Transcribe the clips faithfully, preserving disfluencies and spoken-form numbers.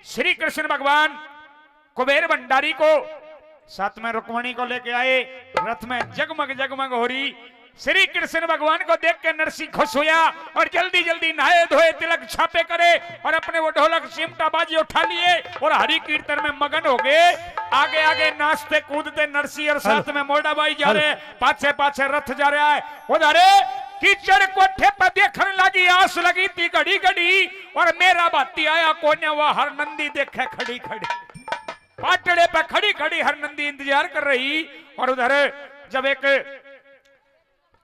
श्री कृष्ण भगवान कुबेर भंडारी को साथ में रुक्मणी को लेके आए। रथ में जगमग जगमग हो रही। श्री कृष्ण भगवान को देख के नरसी खुश हुआ और जल्दी जल्दी नहाए धोए, तिलक छापे करे और अपने वो ढोलक चिमटा बाजे उठा लिए और हरि कीर्तन में मगन हो गए। आगे आगे नाचते कूदते नरसी और साथ में मोड़ा बाई जा रहे हैं, पाछे पाछे रथ जा रहा है। उधर कीचड़ कोठे पर देखने लगी, आस लगी थी घड़ी घड़ी, और मेरा भाती आया कोन्या, वह हर नंदी देखे खड़ी खड़ी, पाटड़े पे खड़ी खड़ी हर नंदी इंतजार कर रही। और उधर जब एक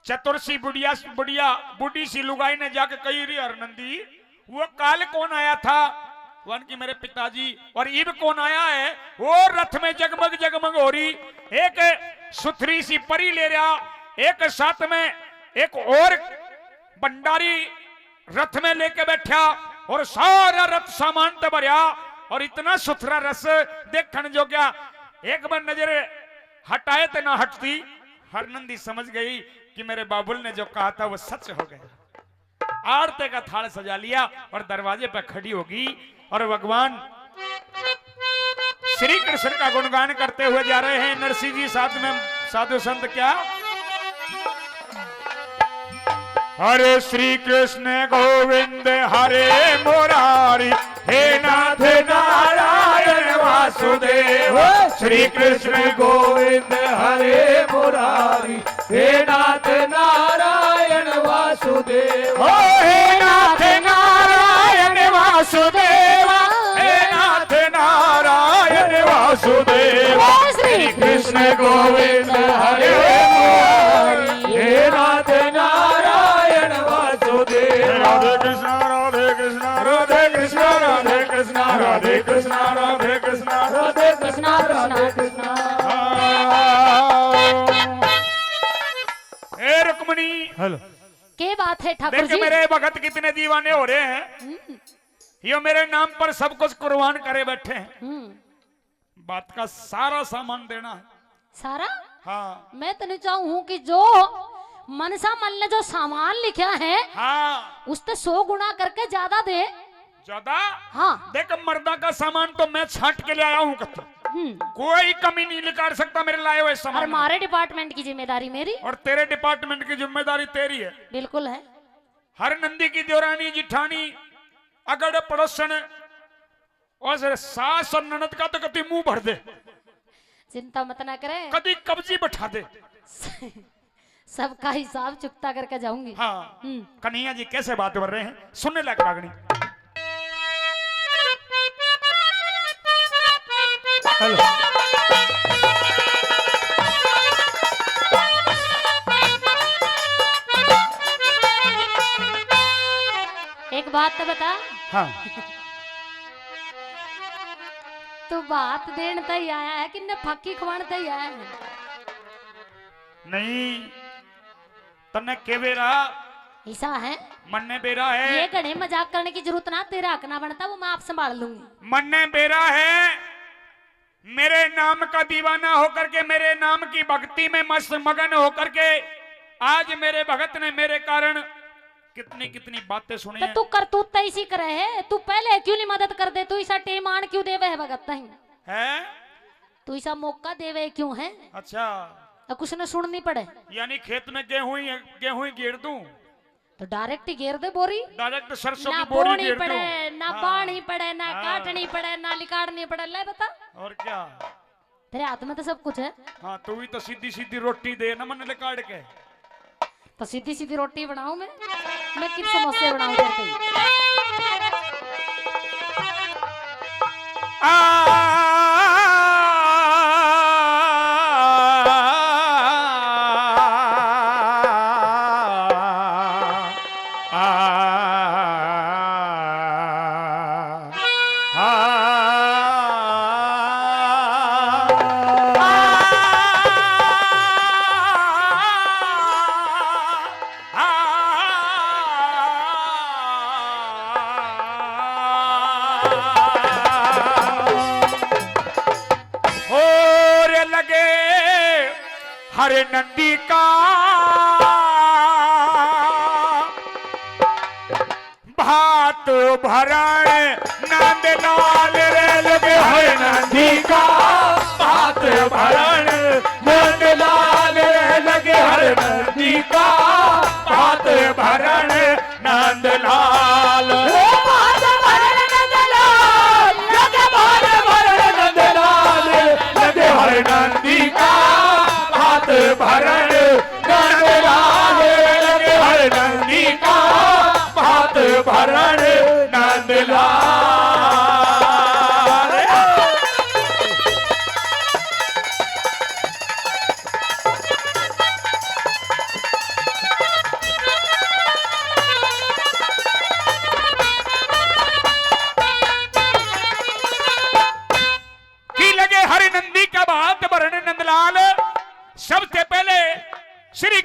चतुर सी बुढ़िया, बुढ़िया, बूढ़ी सी लुगाई ने जाके कही रही, "हर नंदी, वो काल कौन आया था?" वन की, "मेरे पिताजी।" "और इब कौन आया है?" वो रथ में जगमग जगमग हो रही, एक सुथरी सी परी ले रहा, एक साथ में एक और भंडारी रथ में लेके बैठा और सारा रथ सामान ते भरया और इतना सुथरा रस देखण जोग्या। एक बार नजर हटाए ते ना हटती। हरनंदी समझ गई कि मेरे बाबुल ने जो कहा था वो सच हो गया। आरते का थाल सजा लिया और दरवाजे पर खड़ी होगी और भगवान श्री कृष्ण का गुणगान करते हुए जा रहे हैं। नरसिंह जी साथ में साधु संत क्या? हरे श्री कृष्ण गोविंद हरे मुरारी, हे नाथ नारायण वासुदेव। श्री कृष्ण गोविंद हरे मुरारी, हे नाथ नारायण वासुदेव। ओ हे नाथ नारायण वासुदेव, हे नाथ नारायण वासुदेव। श्री कृष्ण गोविंद हरे मुरारी, हे नाथ नारायण वासुदेव। राधे कृष्णा, राधे कृष्णा, राधे कृष्णा, राधे कृष्णा, राधे कृष्णा, राधे कृष्णा, राधे कृष्णा, राधे कृष्णा। ए रुक्मणी, हेलो। के बात है ठाकुर देख, जी? मेरे भगत कितने दीवाने हो रहे हैं। हम्म। ये मेरे नाम पर सब कुछ कुर्बान करे बैठे हैं। हम्म। बात का सारा सामान देना है। सारा? हाँ। मैं तो नहीं चाहूँ हूँ कि जो मनसा मल ने जो सामान लिखा है, हाँ। उससे सौ गुना करके ज्यादा दे। ज्यादा? हाँ। देख, मर्दा का सामान तो मैं छांट के ले आया हूँ कत्ता। हम्म। कोई कमी नहीं निकाल सकता मेरे लाए हुए सामान और में। हमारे डिपार्टमेंट की जिम्मेदारी मेरी। और तेरे डिपार्टमेंट की जिम्मेदारी तेरी है। बिल्कुल है। हर नंदी की देवरानी, जिठानी, अगड़ पड़ोसन, और जरा सास और ननद का तो कभी मुंह भर दे, चिंता मत ना करे। कभी कब्जी बैठा दे। सबका हिसाब चुकता करके जाऊंगी। हाँ। हम्म। कन्हैया जी कैसे बात कर रहे हैं, सुनने लायक रागनी। हेलो। एक बात तो बता। हाँ। तू बात देन तई आया है कि ने फाकी खवान तई आया है? नहीं, तन्ने के बेरा? ऐसा है? मन्ने बेरा है। ये घणे मजाक करने की जरूरत ना, तेरा हक ना बनता, वो मैं आप संभाल लूंगी। मन्ने बेरा है, मेरे नाम का दीवाना होकर के, मेरे नाम की भक्ति में मस्त मगन होकर के आज मेरे भगत ने मेरे कारण कितनी कितनी बातें सुनी तो हैं। तू करतूत तो इसी करे है, तू पहले क्यों नहीं मदद कर दे, तू इसा टेम आन क्यों देवे है भगत तई? हैं? तू इसा मौका देवे क्यों है? अच्छा। तो कुछ न सुननी पड़े। यानी खेत में गेहूं ही, गेहूं ही गेर दूं? तो डायरेक्ट ही गेर दे बोरी। डायरेक्ट सरसों ना की बोरी बोनी गेर पड़े, दूं? ना हाँ। बानी पड़े, ना हाँ। काटनी पड़े, ना लिकाड़नी पड़े। ले बता। और क्या? तेरे हाथ में तो सब कुछ है। हाँ, तू भी तो सीधी सीधी रोटी दे ना, मन लिकाड़ के। तो सीधी सीधी रोटी बनाऊं मैं? मैं किस समोसे बनाऊं तेरे पे? आ, आ, आ, और लगे हर नंदी का भात भरण नंद लाल रे।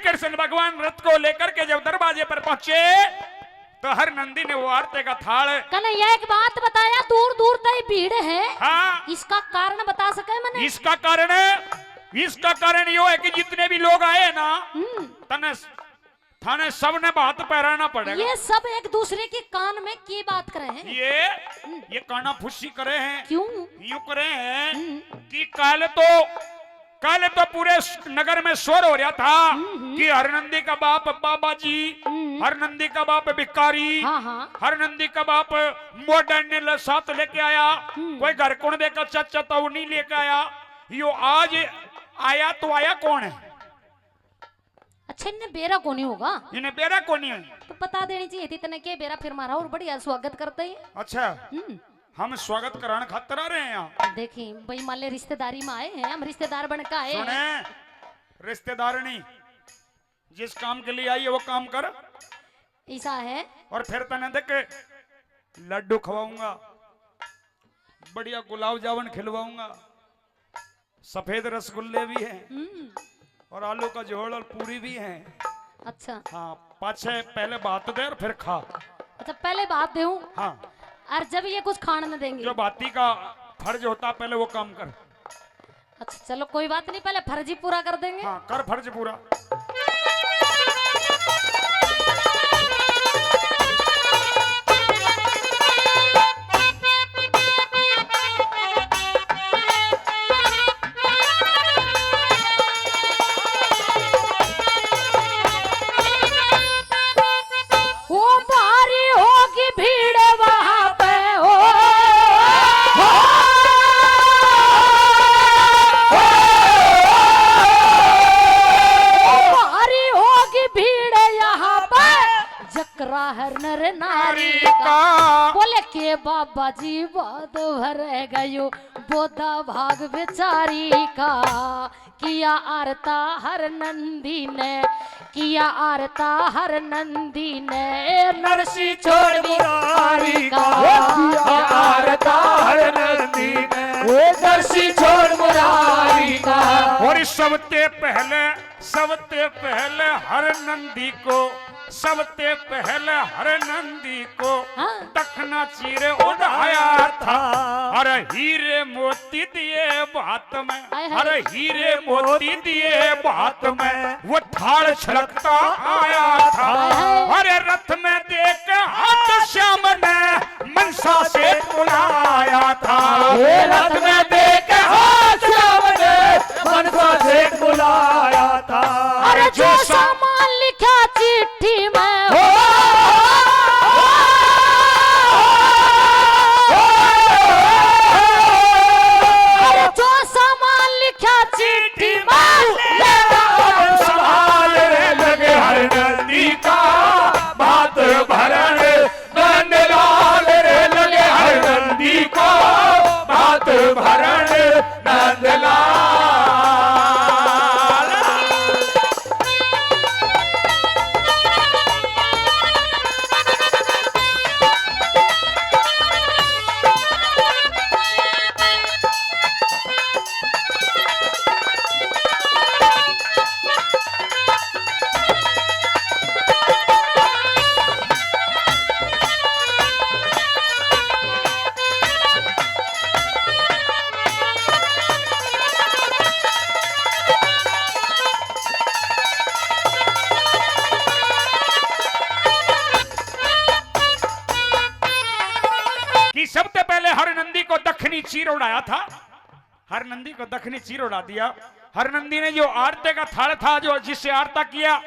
कृष्ण भगवान रथ को लेकर के जब दरवाजे पर पहुंचे, तो हर नंदी ने वो आरते का थाल। कन्हैया, एक बात बताया, दूर दूर तक भीड़ है, हाँ। इसका कारण बता सके मने? इसका कारण, इसका कारण यो है कि जितने भी लोग आए ना, हम्म। तने, थाने सबने बात पहराना पड़ेगा। ये सब एक दूसरे के कान में की बात करे हैं? ये, हम्म। ये काना फूसी करे हैं। क्यों? यूं करे हैं हम्म। कि कल तो, कल तो पूरे नगर में शोर हो रहा था हम्म, हम्म। कि हरनंदी का बाप बाबा जी, हम्म। हरनंदी का बाप भिखारी, हाँ, हाँ। हरनंदी का बाप मॉडर्न ने ल-, साथ लेके आया। हम्म। कोई घर कुण देखा चाचा तो नहीं लेके आया। यो आज आया तो आया कौन है? अच्छा, इन्हें बेरा कोनी होगा। इन्हें बेरा कोनी है। तो बता देनी चाहिए थी तने के बेरा, फिर मारा और बढ़िया स्वागत करते ही। अच्छा, हम्म। हम स्वागत कराने खातर आ रहे हैं यहाँ। देखी भाई, माले रिश्तेदारी में आए हैं हम, रिश्तेदार बन के आए हैं। सुने, रिश्तेदारनी जिस काम के लिए आई है वो काम कर। ऐसा है। और फिर तने देख लड्डू खवाऊंगा, बढ़िया गुलाब जामुन खिलवाऊंगा, सफेद रसगुल्ले भी हैं हम्म। और आलू का झोल और पूरी भी है। अच्छा। हाँ, पाछे पहले बात दे और फिर खा। अच्छा, पहले बात दूं? हाँ। और जब ये कुछ खाने न देंगे? जो बाती का फर्ज होता पहले वो काम कर। अच्छा, चलो कोई बात नहीं, पहले फर्ज ही पूरा कर देंगे। हाँ, कर फर्ज पूरा। ओ भारी होगी भीड़ वहाँ पे, ओ, ओ, ओ, ओ, भारी होगी भीड़ यहाँ पे, जकरा है नर नारी का। बोले के बाबा जी बात भर गयो, बोदा भाग बेचारी का। किया आरता हर नंदी ने, किया आरता हर नंदी ने, नरसी छोड़ मुरारी का। किया आरता हर नंदी ने, नरसी छोड़ मुरारी का। और सबसे पहले, सबसे पहले हर नंदी को, सबसे पहले हर नंदी को हाँ। दखना चीर ओढ़ाया था। अरे हीरे मोती दिए भात में, हाय, हाय। अरे हीरे मोती दिए भात में, वो थाल छलकता आया था। हाय, हाय। अरे रथ में देख हाथ श्याम ने मनसा सेठ बुलाया था। ये रथ में देख हाथ श्याम ने मनसा सेठ बुलाया था। अरे जो सामान लिखा चिट्ठी में, हो, अरे जो सामान लिखा चिट्ठी में, लेना अब संभाल रे लगे हर नंदी का भात भरण नंदलाल रे लगे हर नंदी को भात भरण नंदलाल। कि सबसे पहले हर नंदी को दखनी चीर उड़ाया था। हर नंदी को दखनी चीर उड़ा दिया। हर नंदी ने जो आरते का थाल था, जो जिससे आरता किया,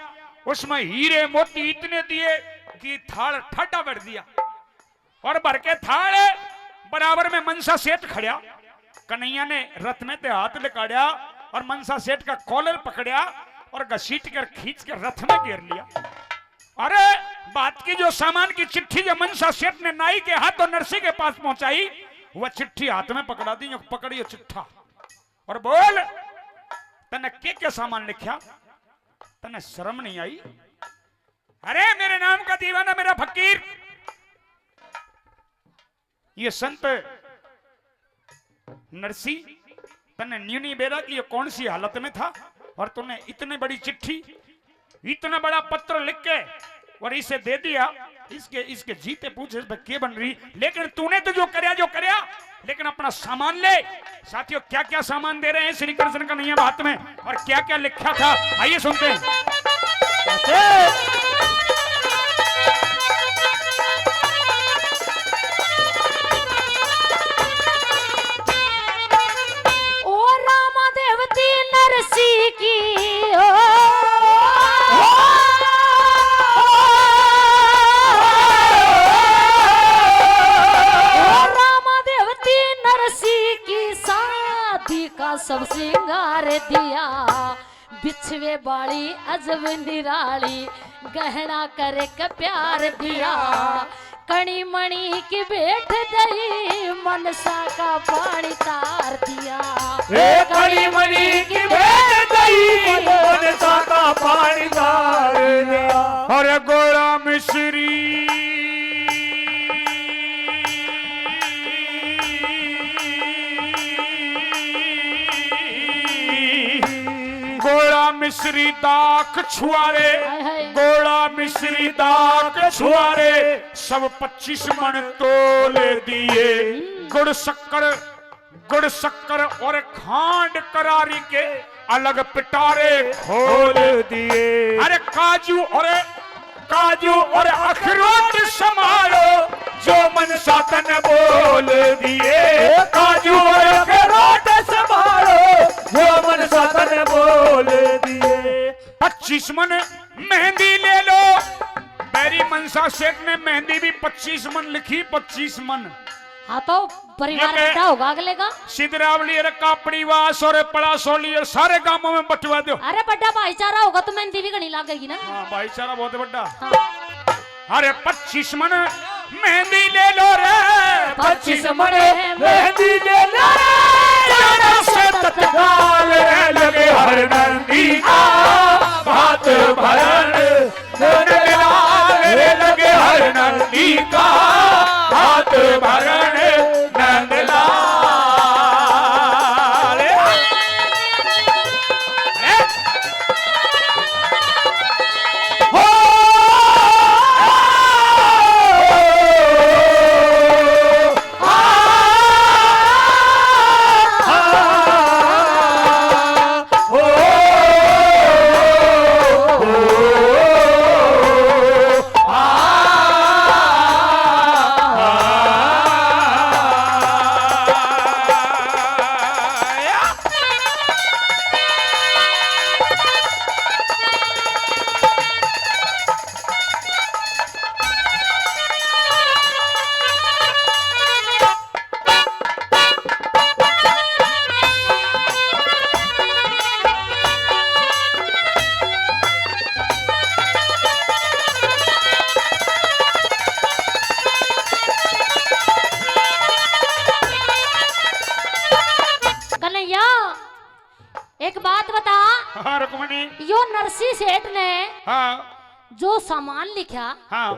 उसमें हीरे मोती इतने दिए कि थाल ठाडा भर दिया। और भर के थाल बराबर में मनसा सेठ खड़्या। कन्हैया ने रथ में ते हाथ लिकाड़या और मनसा सेठ का कॉलर पकड़या और घसीट कर खींच के रथ में घेर लिया। अरे, बात की जो सामान की चिट्ठी जो मनसा सेठ ने नाई के हाथों नरसी के पास पहुंचाई, वह चिट्ठी हाथ में पकड़ा दी, जो पकड़ियो चिट्ठा और बोल, तने के के सामान लिखा? तने शर्म नहीं आई? अरे, मेरे नाम का दीवाना, मेरा फकीर, ये संत नरसी, तन्ने न्यू नहीं बेरा कि ये कौन सी हालत में था और तूने इतनी बड़ी चिट्ठी इतना बड़ा पत्र लिख के और इसे दे दिया। इसके, इसके जीते पूछे इस पे के बन रही, लेकिन तूने तो जो करया, जो करया, लेकिन अपना सामान ले। साथियों, क्या क्या सामान दे रहे हैं श्री कृष्ण कन्हैया हाथ में और क्या क्या लिखा था, आइए सुनते हैं। ओ रामा देवती नरसी की, ओ, ओ रामा देवती नरसी की, शादी का सब श्रृंगार दिया। बिछवे बाली अजब निराली, गहना करके प्यार दिया। कणी मणि की भेंट दई, मनसा का पानी तार दिया। ए कणी मणि की भेंट दई, मनसा का पानी तार दिया। अरे गोला मिश्री, गोला मिश्री दाख छुआरे, हाय, हाय। गोला मिश्री दाख छुआरे, सब पच्चीस मन तोल दिए। हम्म। गुड़ शक्कर, गुड़ शक्कर और खांड करारी के अलग पिटारे खोल दिए। अरे काजू और, काजू और अखरोट संभालो, जो मनसा तन बोल दिए। काजू और अखरोट संभालो, जो मनसा तन बोल दिए। पच्चीस मन मेहंदी ले लो। बैरी मनसा सेठ ने मेहंदी भी पच्चीस मन लिखी, पच्चीस मन। हाँ, तो परिवार ये बड़ा होगा अगले का। सिदरावली और कापड़ीवास और पड़ासोली और सारे गांवों में बंटवा दो। अरे, बड़ा भाईचारा होगा तो मेहंदी भी घणी लागेगी ना। हाँ, भाईचारा बहुत बड़ा। हाँ। अरे, पच्चीस मन मेहंदी ले लो रे, पच्चीस मन मेहंदी ले लो रे। चारों से तत्काल रे, लगे हर नंदी का भात भरण। नंदलाल रे, लगे हर नंदी का भात भरण नंदलाल। हो। कन्हैया, एक बात बता। हाँ, रुक्मणी। यो नरसी सेठ ने हाँ। जो सामान लिखा, हाँ।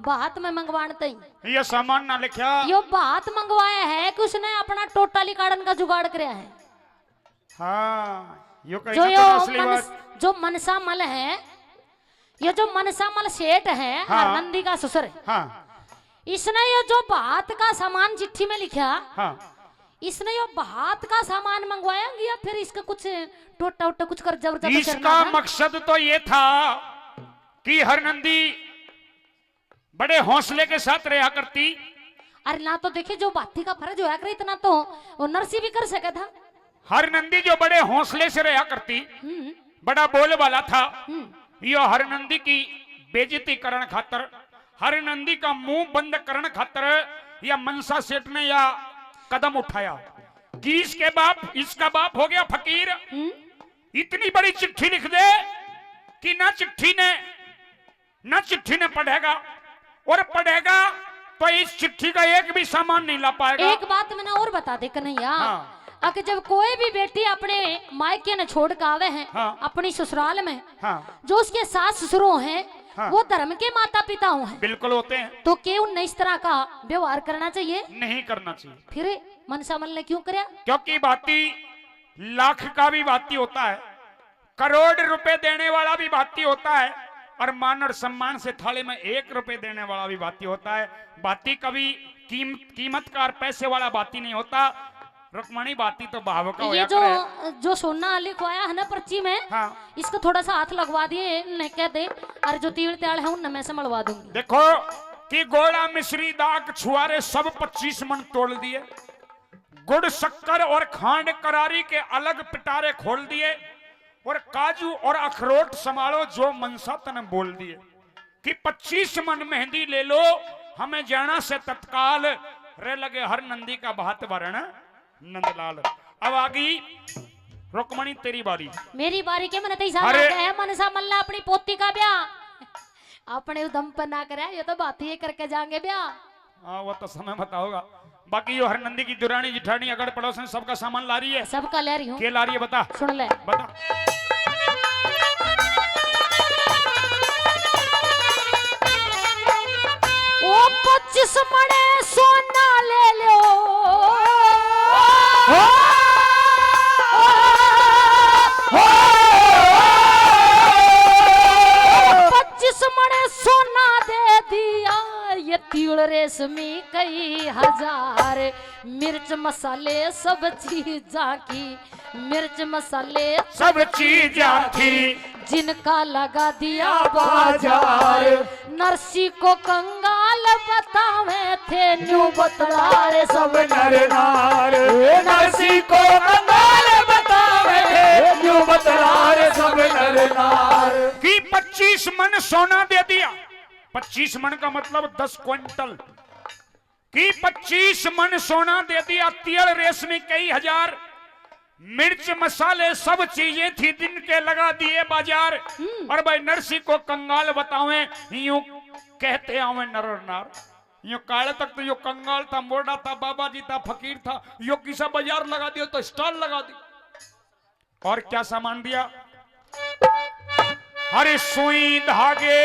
बात में मंगवान तई। ये सामान ना लिखा। यो बात मंगवाया है कि उसने अपना टोटा लिकाड़न का जुगाड़ करया है। हाँ, यो कही जो ना यो तो असली मनस-, बात। जो मनसा मल है, ये जो मनसा मल सेठ है, हाँ। हरनंदी का ससुर है। हाँ। इसने ये जो भात का सामान चिट्ठी में लिखा, हाँ। इसने यो भात का सामान मंगवाया या फिर इसका कुछ टोटा उट्टा कुछ कर्जा वर्जा तो इसका करना था? मकसद तो ये था कि हरनंदी बड़े हौसले के साथ रहा करती। अरे ना तो देखे, जो भाती का फर्ज होया करे इतना तो वो नरसी भी कर सका था। हरनंदी जो बड़े हौसले से रहा करती, हम्म। बड़ा बोल वाला था। हम्म। यो हरनंदी की बेइज्जती करण खातर, हरनंदी का मुंह बंद करण खातर या मनसा सेठ ने या कदम उठाया कि इसके बाप, इसका बाप हो गया फकीर, हम्म। इतनी बड़ी चिट्ठी लिख दे कि ना चिट्ठी ने ना चिट्ठी ने पढ़ेगा, और पढ़ेगा तो इस चिट्ठी का एक भी सामान नहीं ला पाएगा। एक बात मैंने और बता दे कन्हैया, हाँ। अगर जब कोई भी बेटी अपने मायके ने छोड़ के आवे है, हाँ। अपनी ससुराल में, हाँ। जो उसके सास ससुर हो हैं, हाँ। वो धर्म के माता पिता हो हैं, बिल्कुल होते हैं। तो के उनने इस तरह का व्यवहार करना चाहिए? नहीं करना चाहिए। फिर मनसा मल ने क्यों करया? क्योंकि भाती लाख का भी भाती होता है, करोड़ रुपए देने वाला भी भाती होता है और मान और सम्मान से थाली में एक रुपए देने वाला भी भाती होता है। भाती कभी कीम-, कीमत का और पैसे वाला भाती नहीं होता। रुक्मणी, भाती तो भाव का ये होया जो, करे। जो सोना लिखवाया है ना पर्ची में, हाँ। इसको थोड़ा सा हाथ लगवा दिए, इन्हें कह दे, और जो तील त्याल है उनने मैं से मलवा दूंगी। देखो कि गोला, मिश्री, दाख, छुआरे सब पच्चीस मन तोल दिए। गुड़, शक्कर और खांड करारी के अलग पिटारे खोल दिए, और काजू और अखरोट संभालो जो मनसा तने बोल दिए। कि पच्चीस मन मेहंदी ले लो, हमें जाना से तत्काल, रे लगे हर नंदी का भात भरण नंदलाल। अब आ गई रुक्मणी, तेरी बारी। मेरी बारी के? मैंने तो इशारा अरे। किया है, मनसा मल्ला अपनी पोती का ब्याह। अपने उदम पर ना करे, ये तो बात ही करके जाएंगे ब्याह। हाँ, वो तो समय बताओगा। बाकी यो हर नंदी की दुरानी जिठानी अगड़ पड़ोसन सबका सामान ला रही है। सबका ले रही हूँ। के ला रही है बता। सुन ले। बता। ओ पच्चीस मणे सोना ले लो। ओ पच्चीस मणे सोना दे दिया, ये तील रेशमी कई हजार, मिर्च मसाले सब चीजा की, मिर्च मसाले सब चीजा थी। जिनका लगा दिया बाजार। नरसी को कंगाल बतावे थे न्यू बतला रे सब नर नार। नरसी को कंगाल बतावे थे न्यू बतला रे सब नर नार। कि पच्चीस मन सोना दे दिया, पच्चीस मन का मतलब दस क्विंटल, कि पच्चीस मन सोना दे दिया, तेल रेशमी कई हजार, मिर्च मसाले सब चीजें थी जिनके लगा दिए बाजार। हम्म। और भाई नरसी को कंगाल बतावें, यूं कहते आवे नर और नार। यूं काले तक तो यो कंगाल था, मोड़ा था, बाबा जी था, फकीर था, यो किसा बाजार लगा दियो तो स्टॉल लगा दी। और क्या सामान दिया? अरे सुई धागे,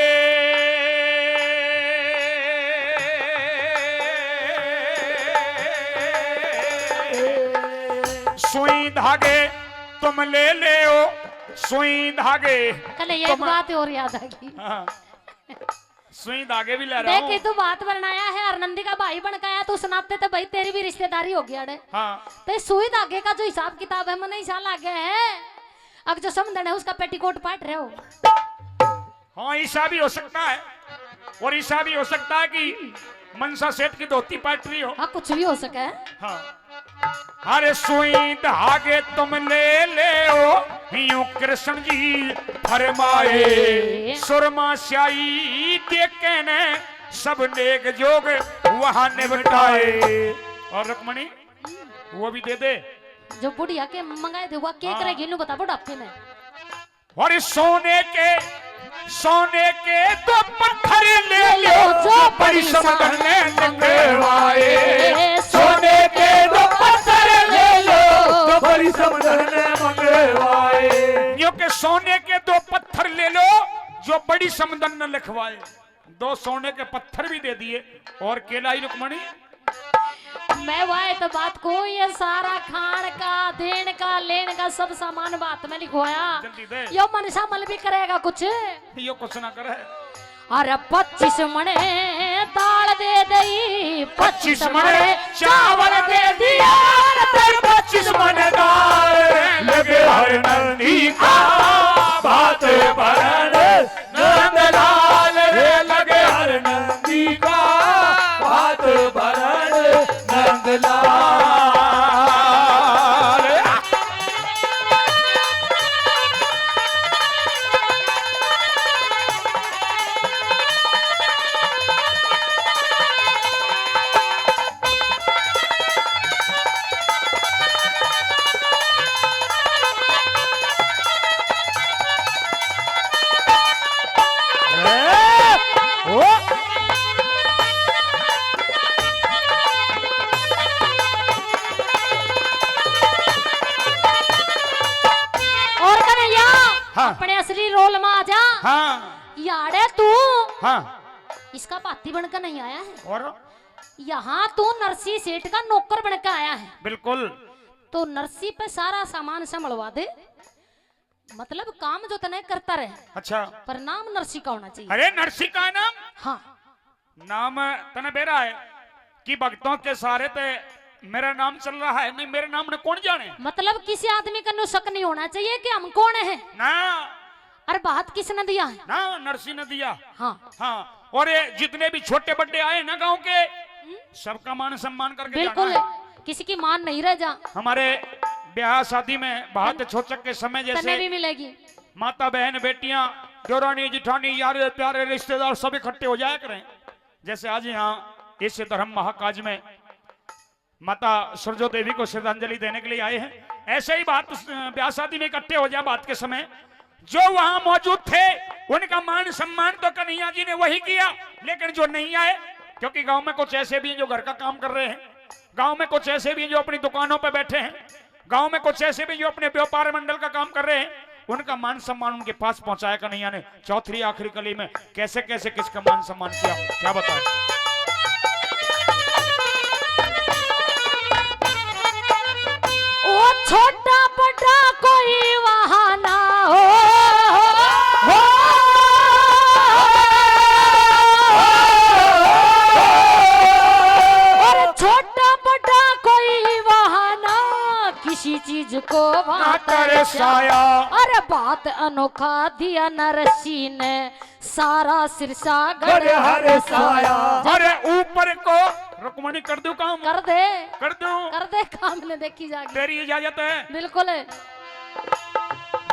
सुई धागे तुम ले ले ओ, सुई धागे। कल ये एक तुम बात और याद आ गई। हाँ। सुई धागे भी ले रहा देख, हूँ। तू बात बनाया है, हरनंदी का भाई बन के आया, तो उस नाते तो भाई तेरी भी रिश्तेदारी होगी अड़े। हाँ। तो इस सुई धागे का जो हिसाब किताब है, मने ऐसा लागे है, अग जो समझण है, उसका पेटीकोट पाट रहे हो। हाँ, ऐसा भी हो सकता है, और ऐसा भी हो सकता है कि मनसा सेठ की धोती पाट रही हो। हाँ, कुछ भी हो सके है। हाँ। अरे सुई धागे तुम ले ले ओ, यूं कृष्ण जी फरमाए। सुरमा स्याही दे के ने सब नेक जोग वहां निपटाए। और रुक्मणी, वो भी दे दे। जो बुढ़िया के मंगाए थे, वो के हाँ। करेगी, इन्हें बता बुढ़ापे में। और सोने के, सोने के दो पत्थर ले लो, जो बड़ी समधन ने मंगवाए। सोने के दो पत्थर ले लो, जो बड़ी समधन ने मंगवाए। यो के सोने के दो पत्थर ले लो, जो बड़ी समधन ने लिखवाए। दो सोने के पत्थर भी दे दिए। और के लाई रुक्मणी? मैं वाए तो बात को, ये सारा खान का, देन का, लेन का सब सामान बात में लिखवाया। जल्दी दे। यो मनसा मल भी करेगा कुछ? यो कुछ ना करे। अरे पच्चीस मणे दाल दे दई, पच्चीस मणे चावल दे दिया, अरे पच्चीस मणे दाल। लगे हर नंदी का भात भरण नंदलाल रे, लगे हर नंदी का भात भरण नंदलाल। और कन्हैया, हाँ। अपने असली रोल में आ जा। हाँ। याड़े तू। हाँ। इसका भाती बन के नहीं आया है। और? यहाँ तू नरसी सेठ का नौकर बन के आया है। बिल्कुल। तो नरसी पे सारा सामान संभलवा दे। मतलब काम जो तने करता रहे, अच्छा। पर नाम नरसी का होना चाहिए। अरे नरसी का है नाम? हाँ। नाम तने बेरा है कि भक्तों के सहारे ते मेरा नाम चल रहा है, नहीं मेरे नाम ने कौन जाने? मतलब किसी आदमी का नु शक नहीं होना चाहिए कि हम कौन है। ना। अरे बात किसने दिया है? ना, नरसी ने दिया। हाँ। हाँ, और ये जितने भी छोटे बड़े आए ना गांव के, हम्म। सबका मान सम्मान करके बिल्कुल, जाना है। किसी की मान नहीं रह जा। हमारे ब्याह शादी में बात तन-, छोचक के समय जैसे तने भी मिलेगी। माता, बहन, बेटियां, देवरानी, जिठानी, यार, प्यारे रिश्तेदार सब इकट्ठे हो जाया करें। जैसे आज यहाँ इस धर्म महाकाज में माता सुरजो देवी को श्रद्धांजलि देने के लिए आए हैं, ऐसे ही बात, अ, ब्याह शादी में इकट्ठे हो जाए बात के समय, जो वहां मौजूद थे, उनका मान सम्मान तो कन्हैया जी ने वही किया, लेकिन जो नहीं आए, क्योंकि गांव में कुछ ऐसे भी हैं जो घर का काम कर रहे हैं, गांव में कुछ ऐसे भी हैं जो अपनी दुकानों पर बैठे हैं, गांव में कुछ ऐसे भी जो अपने व्यापार मंडल का काम कर रहे हैं, उनका मान सम्मान उनके पास पहुंचाया कन्हैया ने। चौथरी आखिरी कली में कैसे कैसे किसका मान सम्मान किया, क्या बताएं। ओ छोटा बड़ा कोई वहां ना हो, हो। अरे छोटा बड़ा कोई वहां ना, किसी चीज को वहां ना तरसाया। अरे बात अनोखा दिया नरसी ने, सारा सिरसा गढ़ गढ़ हरसाया। हरसाया। अरे ऊपर को, रुक्मणी, कर दूं काम? कर दे। कर दूं? कर दे काम ने, देखी जाएगी। तेरी इजाजत है? बिल्कुल है।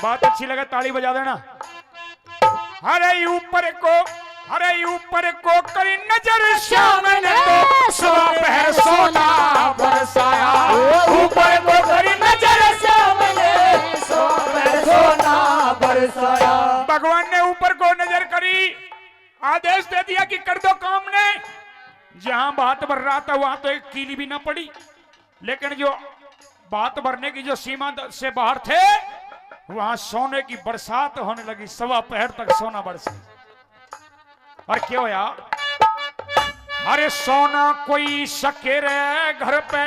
बात अच्छी लगे, ताली बजा देना। अरे ऊपर को, अरे ऊपर को करी नजर श्याम ने तो सवा पहर सोना बरसाया। ऊपर को करी नजर श्याम ने सवा पहर सोना बरसाया। भगवान ने ऊपर को नजर करी, आदेश दे दिया कि कर दो काम ने। जहां भात भर रहा था वहां तो एक कीली भी ना पड़ी, लेकिन जो भात भरने की जो सीमा द-, से बाहर थे, वहां सोने की बरसात होने लगी। सवा पहर तक सोना बरसे। और क्या होया? अरे सोना कोई सकेरे घर पे,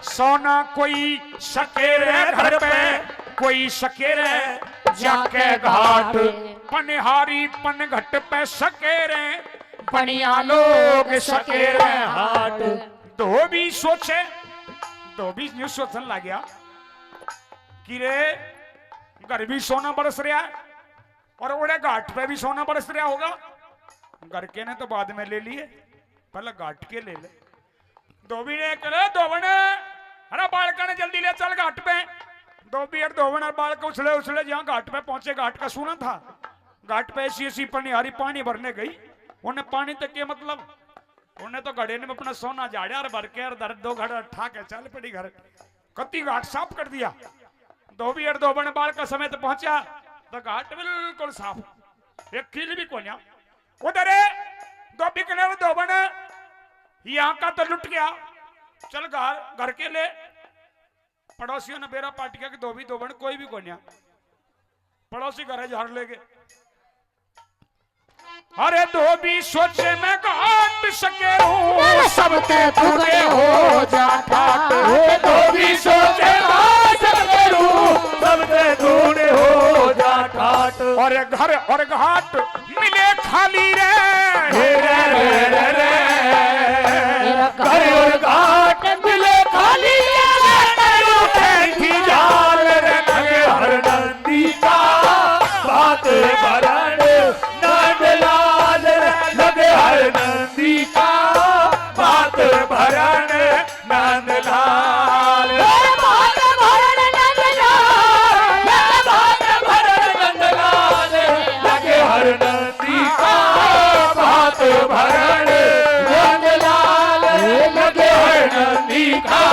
सोना कोई सकेरे घर पे, कोई सकेरे जाके घाट, पनिहारी पनघट पे सकेरे, बनिया लोग सकेरे हाट। धोबी सोचे, धोबी न्यू सोचन लग गया कि रे, घर भी सोना बरस रहा है और ओड़े घाट पे भी सोना बरस रहा होगा। घर के ने तो बाद में ले लिए, पहले घाट के ले ले। धोबी ने करे, धोबन, अरे बालका ने जल्दी ले चल घाट पे। धोबी और धोबन और बालक उछले उछले जहाँ घाट पे पहुंचे, घाट का सूना था। घाट पे ऐसी ऐसी पनिहारी पानी भरने गई, उन्हें पानी तक के मतलब, उन्हें तो घड़े ने अपना सोना झाड़िया और भर के और धर दो घड़ा ठा के चल पड़ी घर। कत्ती घाट साफ कर दिया। धोबी और धोबन बालका समेत पहुंचा तो घाट बिल्कुल साफ, एक कील भी कोन्या। उधर धोबी कने, धोबन, यहाँ का तो लुट गया, चल घर, घर के ले। पड़ोसियों ने बेरा पाट गया कि धोबी धोबन कोई भी कोन्या। पड़ोसी घर झाड़ ले गए। अरे धोबी सोचे मैं घाट सकेरू, सब ते दूने हो जा ठाट। अरे धोबी सोचे घाट सकेरू, सब ते दूने हो जा ठाट। और घर और घाट मिले खाली रे। हे रे रे रे रे। घर और घाट मिले खाली रे। करू थी जाल रे, लगे हर नंदी का भात भरण नंद लाल रे, लगे हर नंदी का भात भरण नंद लाल। हे भात भरण नंद लाल, हे भात भरण नंद लाल, लगे हर नंदी का भात भरण नंद लाल, लगे हर नंदी का